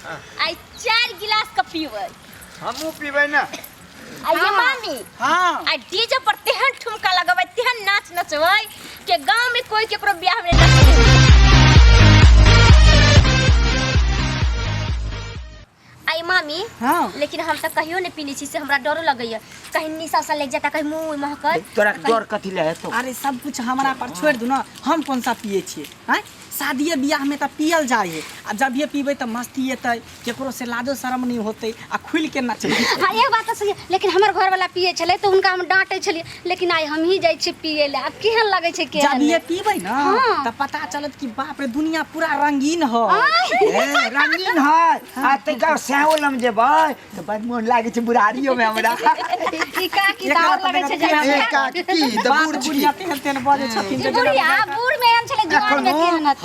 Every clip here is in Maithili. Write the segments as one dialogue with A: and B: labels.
A: आइ 4 गिलास के पीबै।
B: हमहूँ पीबै ने।
A: आ ये मामी,
C: हाँ।
A: आ डीजे पर तेहन ठुमका लगबै, तेहन नाच नचबै के गांव में कोई केकरो बियाह में नचतै। आई मामी,
C: हाँ।
A: लेकिन हम तो कहियो नहीं पीने छी, से हमरा डरो लगैया कहीं निशा सा लग जाता, कहीं मुंह महकत।
B: तोरा डर कथी ले हेतौ?
C: अरे सब कुछ हमरा पर छोड़ दू ना, हम कौन सा पिए छियै? आँय, शादिये बियाह में तऽ पियल जाइ है, आ जब ये पीबै तऽ मस्ती एतै, केकरो से लाजो शरम नहीं होतै आ खुलि के नचबै।
D: हाँ, एक बात तऽ सही है, लेकिन हमर घर वाला पिए छलै तऽ हुनका हम डांटै छलियै, लेकिन आइ हमही जाइ छियै पिए लए, आब केहन लगै छै केहन
C: जब ये
D: नहि।
C: पीबै ना
D: हाँ।
C: तऽ पता चलत कि बाप रे दुनिया पूरा रंगीन है।
B: ए, रंगीन है आ तैका स्याहो लम जेबै तऽ बड़ मोन लागै छै बुढ़ारियो में हमरा।
D: ई काकी तऽ आओर लगै छै
B: ए
D: जे
B: काकी तऽ
C: बात
B: बूढ़ छी।
C: बुढ़िया तेहन तेहन बजै छथिन जे
D: ई बुढ़िया बूढ़ में एहन छलै, जुआन में
B: एखनो
D: केहन हतै।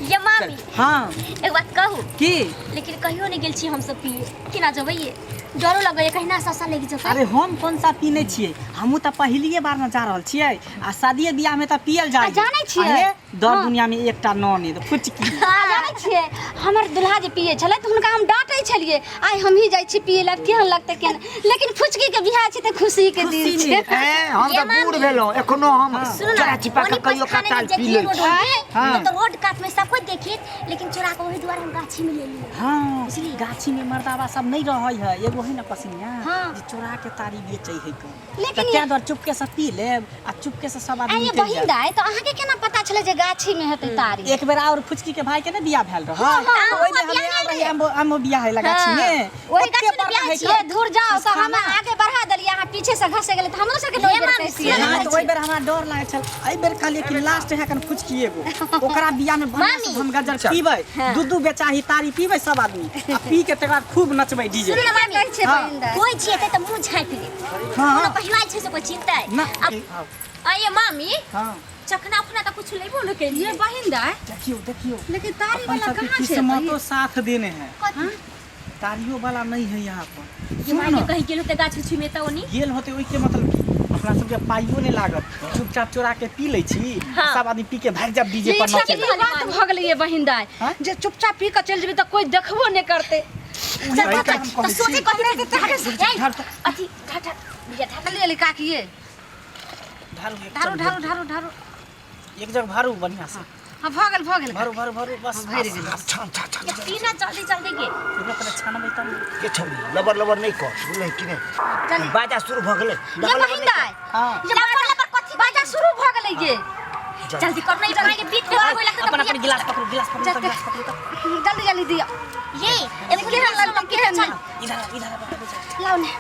A: ये मामी,
C: हाँ।
A: एक बात कहू?
C: की?
A: लेकिन कहियो नहीं गेल छी हम सब पिए, केना जेबै ये? डरो लगैया कहीं नशा सा लागि जेतै।
C: अरे हम कौन सा पीने छियै, हमहूँ तऽ पहिलिए बार न जा रहल छियै, आ शादिये बियाह में तऽ पियल जाइ।
D: आ जानै छियै?
C: अरे दर
D: हाँ।
C: दुनिया में एकटा ननद फुचकी।
D: आ जानै छियै, हमर दुल्हा जे पिए छलै तऽ हुनका हम डांटै छलियै, आइ हमही जाइ छी पिए लए, केहन लगतै केहन, लेकिन फुचकी के बियाह छै तऽ खुशी के दिन
C: खुशी
D: छै।
C: में।
B: ए, हम
A: ये
B: तऽ बूढ़
A: मामी।
B: भेलहुँ, एखनो हम
A: सुनू ना,
B: चोरा छिपा के
A: ओनी
B: कहियो
A: पचखाने
B: कताल
A: में
B: पी
A: जतियै
B: लै
A: रोड
B: छी।
A: होइए,
C: हाँ।
A: तो रोड कात में सब कोई देखित, लेकिन चोरा के वही दुआरे हम गाछी में ले लिए।
C: हाँ,
A: बुझलियै?
C: गाछी में मर्दाबा सब नहीं रहै है, एगो है ना पसनिया
A: हाँ।
C: जे चोरा के तारी बेचै है कन।
D: लेकिन
C: तऽ तें दुआरे चुपके से पी लेब आ चुपके से सब
D: आ
C: आदमी
D: ये
C: निकलि
D: बहिन
C: जायब।
D: दाइ, तऽ अहाँके केना पता छलै जे गाछी में हेतै तारी?
C: एक बेर और फुचकी के भाई के ने बियाह भेल रहै,
A: हाँ,
C: तऽ ओहि बेर
A: हमरो
C: हम
A: बियाह
C: आयल
A: भेल
C: रही, हमरो बियाह है गाछी में।
A: ओहि
C: ओते
A: गाछी में
C: बड़का
A: बियाह
C: है
A: छियै।
C: कि
D: धूर जाओ तऽ हम
C: खाना।
D: आगे बढ़ा देलियै, अहाँ पीछे से घसे गेलै तऽ हमरो सबके
A: हे
D: डर
A: मामी,
D: गेल।
A: से
C: हाँ, तऽ ओहि बेर हमरा डर लागै छल, एहि बेर कहलियै कि लास्ट है कन फुचकी एगो, ओकरा बियाह में बढ़िया से
A: मामी।
C: हम गजर पीबै, दू दू बेचाही तारी पीबै सब आदमी, आ पी के तकर बाद खूब नचबै डीजे।
A: सुनू ना मामी,
D: कहै छियै
C: हाँ।
D: बहिन दाइ।
A: कोई जेतै तऽ मुंह झाँपि लेत।
C: हाँ।
A: कोनो कहियो आयल छै से कोई चिंता है?
C: ना।
A: अब आइए मामी,
C: हाँ।
A: चखना उखना तऽ कुछ लेबो न केलियै।
D: ये बहिन दाइ,
C: देखियो देखियो,
D: लेकिन तारी
C: अपन
D: वाला
C: सबके
D: कहाँ छै?
C: किस्मतो साथ देने है।
A: कथी?
C: तारियो वाला नहीं है यहाँ पर।
A: ये
C: सुन
A: मामी
C: ना।
A: कहीं गेल होतै गाछ उछी में तऽ ओनी।
C: गेल होते ओहिके मतलब की अपना सबके पाइयो नहीं लागत, चुपचाप चोरा के पी लै छी,
A: हाँ।
C: सब आदमी पी के भागि जाब डीजे पर
A: ठीक
C: नचै
A: है।
C: लए।
D: ई बात भऽ गेलै ये बहिन दाइ,
C: हाँ?
D: जे चुपचाप पी कऽ चलि जेबै तऽ कोई देखबो नहि करतै।
A: चल,
C: वही
A: चल,
C: तऽ
A: चल,
C: हम
A: तऽ
C: कहै
A: सोचे
C: छी।
A: कथी छै,
C: ढार,
A: ए,
C: ढार,
A: अथी, ढार, ढार, भैया, ढार।
D: चलि गेलै काकी ये।
C: ढारू, एक
D: ढारू,
C: जग
D: ढारू, ढारू, ढारू।
C: एक जग भरू बढ़िया से।
D: हाँ, भऽ गेल, भऽ गेल।
C: भरू, भरू, भरू, बस,
D: भरि
C: बस,
D: गेल।
C: बस।
B: छान, छान, छान,
A: ये पीना जल्दी जल्दी के।
C: एकरा पहिले छानबै तब ने।
B: के छौड़ी, लबर लबर नहि कर, बुझलही कि नहि?
D: चल।
B: बाजा शुरू भऽ गेलै।
D: ये
B: लबर लबर
D: बहिन
B: नहि
D: दाइ,
C: हाँ।
D: ये लबर लबर कथी बाजा शुरू भऽ गेलै ये?
B: कर।
A: जल्दी कर, नहीं पानी के बीच में होय लगतै
C: अपन
A: तऽ
C: अपन गिलास पकड़ू, गिलास पकड़ू,
D: जल्दी।
C: गिलास पकड़ू तऽ।
D: जल्दी जल्दी दिअ।
A: ये, एगो
D: केहन
A: गिलास
D: लगतै,
A: लऽ के
D: केहन
A: चल।
D: नहि?
C: इधर आओ, इधर आओ, पकड़ू, चल।
D: लाउ ने।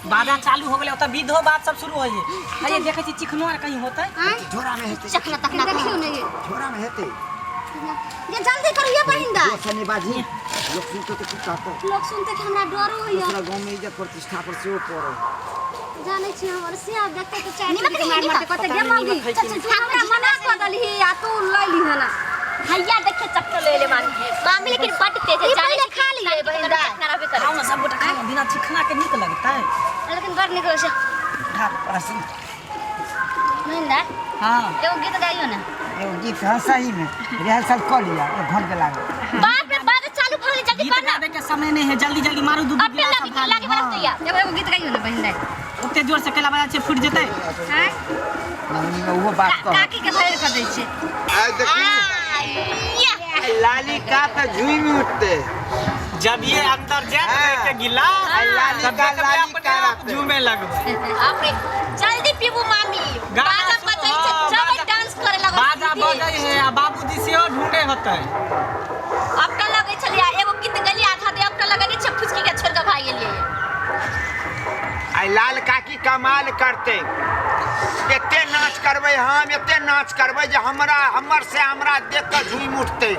C: बाजा चालू हो गेलै, ओतऽ विधो बात सब शुरू होइ है। अरे देखै छी चिकनो आर कहीं होतै?
D: आँय?
B: झोरा में हेतै।
A: चखना तखना
D: देखियौ ने ये।
B: झोरा में हेतै।
D: ये जल्दी करू ये बहिन दाइ।
B: दोसर नहि बाजही, लोक सुनतौ तऽ की कहतौ?
D: लोक सुनतै कि हमरा डरो होइया।
B: दोसरा गाँव में इज्जत प्रतिष्ठा पर सेहो पड़ै।
D: जानै छी हमर से आब देखतै तऽ चारि
A: निमक
D: के
A: नहीं,
D: मार
A: निमक।
D: मारतै, कहतै
C: पता
D: गे
C: नहीं
D: मौगी,
C: निमक है
D: चल,
C: कि
D: चल, तू हमरा मना कऽ देलही आ तू लऽ लीहन।
A: भैया देखे चक्कर ले ले मामी। मामी लेकिन बड तेज है,
D: ई
A: जानै
D: पहिले
A: छी
D: खा लियै
A: तारी के
D: बहिन
A: तरफ
D: दाइ।
A: चखना रहबे करै।
C: खाउ ने सब गोटा खाउ ने, बिना चिकना के नीक लगतै।
D: लेकिन बड़ नीक होइ छै।
C: ढार।
D: बहिन दाइ,
C: हाँ।
D: एगो गीत गाइयो ने।
B: एगो गीत, हाँ, सही में रिहर्सल कऽ लिअ, एक घंटा लागत।
A: बाप रे बाप, चालू भऽ गेलै, जल्दी
C: गीत
A: कर ना।
C: गाबै के समय नहीं है, जल्दी जल्दी मारू दू दू
A: अपने
C: गिलास
A: लागे
C: सब
A: लागे वाला
C: हाँ।
A: तैयार।
D: एगो एगो गीत गाइयो ने बहिन दाइ।
C: ओते जोर से केला बजा छै फूटि जेतै।
D: आँय?
B: मम्मी में ओहो बात कह।
D: काकी के भरि कऽ दै छियै।
E: आइ देखी लाली का तऽ झूमि उठते।
C: जब ये अंदर जात
E: हाँ।
C: के गिलास,
E: आ लाली
C: तब
E: का
C: देखबै
E: लाली
C: अपने
E: का
C: आप
E: रहतै।
C: झूमे लगबै।
A: बाप रे, जल्दी पीबू मामी।
C: गाना
A: बाजा
C: शुरू,
A: बजै छै,
C: हाँ,
A: जब
C: बाजा-
A: डांस करे लगै
C: बाजा बजै है आ बाबूजी सेहो ढूंढे होतै।
A: अपना लगै छलियै एगो गीत गेलियै आधा दे अपना लगै छै फुचकी के छोड़ के भाग गेलियै।
E: आइ लाल काकी कमाल करते, एते नाच करबै हम, एते नाच करबै जे हमरा हमर से हमरा देख कऽ झूमि उठतै,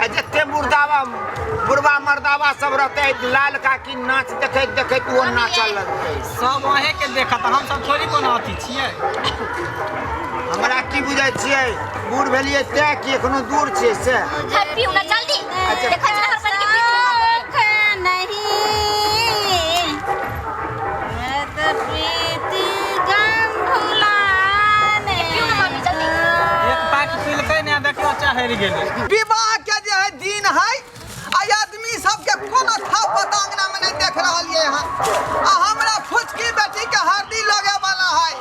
E: आ जते मुर्दावा बुढ़वा मर्दावा सब रहतै, लाल काकी नाच देखैत देखैत ओ नाचऽ लगतै।
C: सब अहें के देखत, हम सब थोड़ी कोनो अथी छियै।
E: हमरा की बुझै छियै, बूढ़ भेलियै तैं कि एखनो दूर छियै से?
A: है पीऊ ना जल्दी।
E: अच्छा।
A: देखै छी ना हमर बहिन के पीत
D: शौक नहीं मैं तो प्रीति गम भुलाने
C: सड़ि गेलै।
F: विवाह के जे है दिन है आ आदमी सबके कोनो था पता अंगना में नहीं देख रहलियै हन। आ हमरा फुचकी बेटी के हरदी लगे वाला है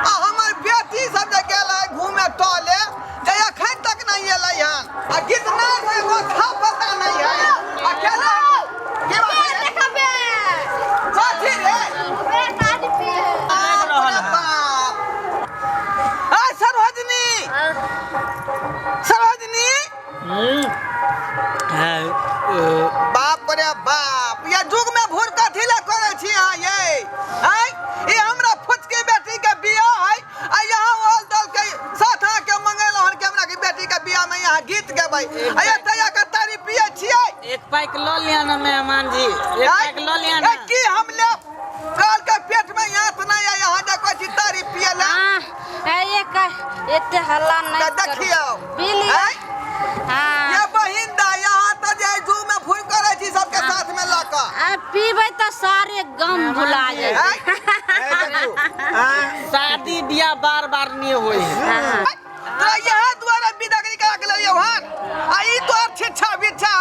F: आ हमर बेटी सब जे गेल है घूमे टहले जे एखन तक नहीं एलै हन आ कितना से एगो था पता नहीं है आ केना के बात है?
A: देखबे
F: कथी रे?
A: बे ताड़ी पिए
F: बाप रे बाप। आ सरोजनी, सरोजनी, बाप रे बाप, ये युग में भूर कथी ला करै छी अहाँ ये? आँय, ई हमरा फुचकी बेटी के बियाह है आ यहाँ ऑल दल के साथ अहाँ के मंगेलहुँ हन कि हमरा के बेटी के बियाह में यहाँ गीत गेबै आ एतऽ आके तारी पियै छियै।
C: एक पैक लऽ लिअ ने मेहमान जी, एक
F: आँय?
C: पैक लऽ लिअ ने।
F: ए, की हम लेब? काल के पेट में यहाँ नहि है, यहाँ देखै छी तारी पियै ला।
D: एक एते हल्ला नहीं
F: तऽ
D: करू।
F: देखियौ।
D: पी लिअ।
F: आँय?
D: हाँ।
F: ये बहिन दा यहाँ तऽ जे जू में फूल करै छी सबके साथ में लऽ कऽ।
D: आ पीबै तऽ सारे गम भुला जेतै।
F: आँय?
E: ए देखू, आँ,
C: शादी बियाह बार बार नहीं होय है।
F: तोरा इएह दुआरे विदागरी करा के लेलियौ हन आ ई तोहर छिच्छा बिच्छा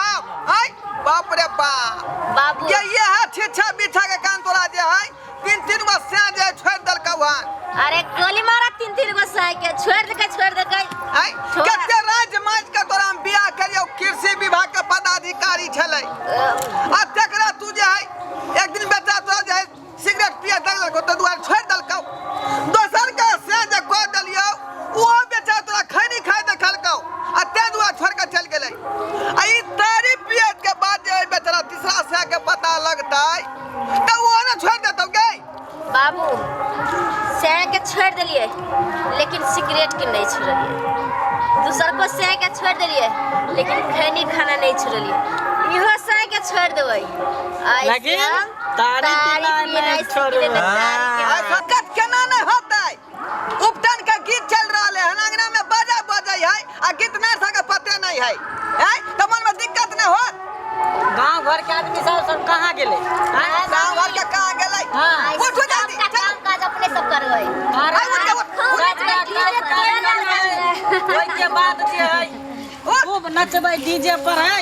F: आय, बाप रे बाप।
A: बाबू
F: ये इएह छिच्छा बिच्छा के कान तोरा जे है तीन तीन गो सैं जे छोड़ि देलकौ हन।
A: अरे गोली मारा तीन तीन गो सह के छोड़ देकै, छोड़ देकै।
F: आय,
A: छोड़ा।
F: कते राज माज के तोरा हम बियाह करियौ, कृषि विभाग के पदाधिकारी छलै आ तकरा तू जे है एक दिन बेटा तोरा जे है सिगरेट पिए देलकौ तऽ दुआरे छोड़ि देलकौ। दोसर के से जे कऽ देलियौ ओहो बेटा तोरा खैनी खाइ देखलकौ आ ताहि दुआरे छोड़ि कऽ चलि गेलै। आ ई तारी पिए के बाद जे एहि बेचारा तीसरा सै के पता लगतै तऽ ओहो ने छोड़ि देतौ गे।
A: बाबू सै के छोड़ि देलियै लेकिन सिगरेट के नहीं छोड़लियै। दोसर को सै के छोड़ि देलियै लेकिन खैनी खाना नहीं छोड़लियै। इहो सै के छोड़ि देबै। ऐसे
C: लेकिन
A: हम
C: तारी पीनाइ
A: पीनाइ
C: नहि छोड़बै।
A: सिगरेट तारी के
F: आइ फकत केना नहि होतै? उपटन के गीत चल रहल है, अंगना में बाजा बजै है आ गीत नार सबके पते नहीं है। आँय, तऽ मन में दिक्कत नहि होत?
C: गांव घर के आदमी सब सब कहाँ गेलै? आँय?
F: गाँव घर के कहाँ गेलै?
C: हाँ।
F: उठू जल्दी,
A: सबटा
F: चल।
A: काम काज अपने सब करबै।
C: अरे
F: आइ उठ के उठ।
A: खूब
C: सबटा
A: डीजे
C: काम
A: तेल
C: करबै। ओहिके बाद जे है खूब नचबै डीजे पर है।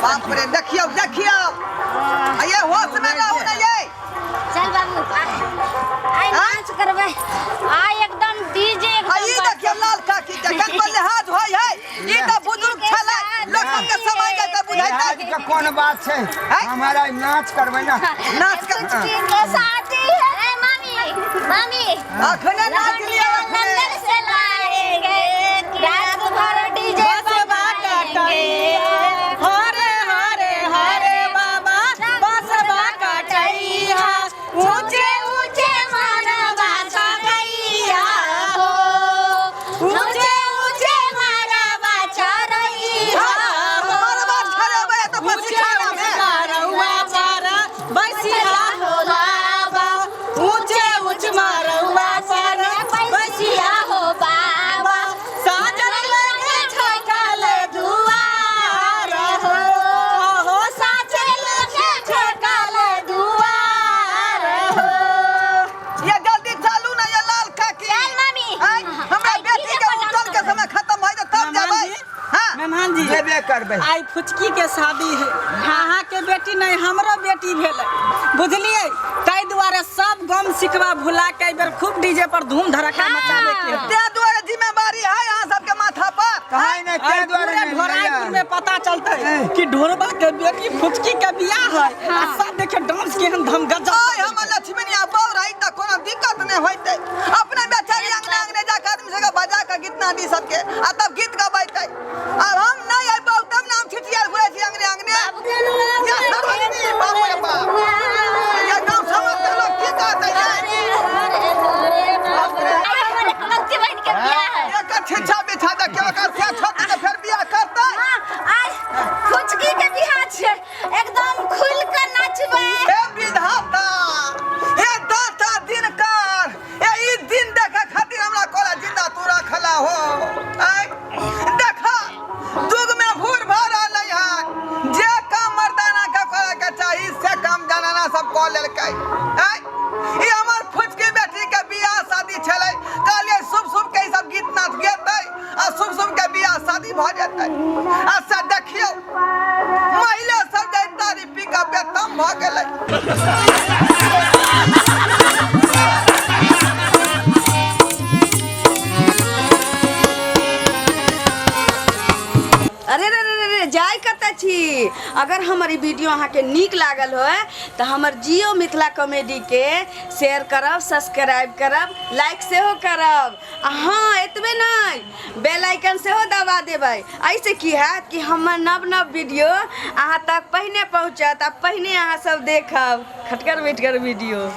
F: बाप रे, देखियौ देखियौ, आ ये होश में रहू ने ये।
D: चल बाबू, आइ नाच करबै आइ एकदम डीजे
F: आ ई
D: एकदम।
F: देखियौ लाल काकी के कनको लिहाज होय है। ई तऽ बुजुर्ग छलै, लोक सबके समय के तऽ बुझैतै।
B: लिहाज के कोन बात छै?
F: आँय?
B: हमारा नाच करबै ना।
F: नाच कर
D: फुचकी के शादी है।
A: ए मामी, मामी,
F: अखने नाच लिअ अखने।
A: लंदन से लाएंगे, रात भर डीजे
C: बसवा
A: बजाएंगे।
C: हरे हरे हरे बाबा बसवा कटैया, ऊंचे
A: ऊंचे मानवा चढ़ैया हो, ऊंचे ऊंचे मानवा चढ़ैया हो।
F: मरबा छड़ेबै तऽ
C: ऊंचे
F: पसीखाना में।
C: मारौआ पर बसिया हो बाबा, ऊंचे ऊंच मारौआ पर
A: बसिया हो बाबा,
C: साजन लगे ठोकल दुआर हो, हो साजन लगे ठोकल दुआर हो।
F: ये जल्दी चालू ना ये लाल काकी।
A: चल मामी।
F: आँय, हमरा
A: आइ
F: बेटी
A: डीजे
F: के
A: पर
F: उठल
A: डांस
F: के समय खत्म भऽ जेतै तब
C: मेहमान
F: जेबै।
C: जी,
F: हाँ।
C: मेहमान जी,
B: जेबे करबै।
C: आइ फुचकी के शादी है, अहाँ के बेटी नहीं हमरो बेटी भेलै, बुझलियै? ताहि दुआरे सब गम सिकवा भुला के एहि बेर खूब डीजे पर धूम धड़ाका मचाबे के है।
F: ताहि दुआरे जिम्मेवारी है अहाँ सबके माथा पर।
B: कहाँ नहि,
C: आइ
B: ताहि दुआरे
C: पूरे
B: नहि
C: ढोराईपुर
B: लिअ।
C: में पता चलतै कि ढोरबा के बेटी फुचकी के बियाह है आ सब देखे डांस केहन धमगज्जल।
F: आइ हमर लक्ष्मीनिया बौ रही तऽ कोनो दिक्कत नहि होइतै। अपने बेचारी अंगना अंगने जाके आदमी सबके बजा के गीत नादी सबके आ तब गीत गबैतै। आब हम नहि अयबौ तब ने हम छिटियाल घुरै छी अंगने अंगने। या सरोजनी, बाप रे बाप, ये गाँव समाज के लोग की कहतै ये?
A: आइ हमर एकलौती बहिन के बियाह है।
F: एकर छिच्छा बिछा देखियौ, एकर से छोटी तऽ फेर बियाह करतै।
A: हाँ, आइ फुचकी के बियाह छै, एकदम खुल के नाचबै।
F: हे विधाता, हे दाता दिनकर, ए ई दिन देखे खातिर हमरा कोला जिंदा तू रखला हो। आय।
G: अरे रे रे रे रे जाय कतऽ छी? अगर हमर ई वीडियो अहाँके नीक लागल होय तऽ हमर जियो मिथिला कॉमेडीके शेयर करब, सब्सक्राइब करब, लाइक सेहो करब आ हँ एतबे नहि, बेल आइकन सेहो दबा देबै। एहिसँ की हैत कि हमर नव नव वीडियो अहाँ तक पहिने पहुँचत आ पहिने अहाँ सब देखब खटगर मिठगर वीडियो।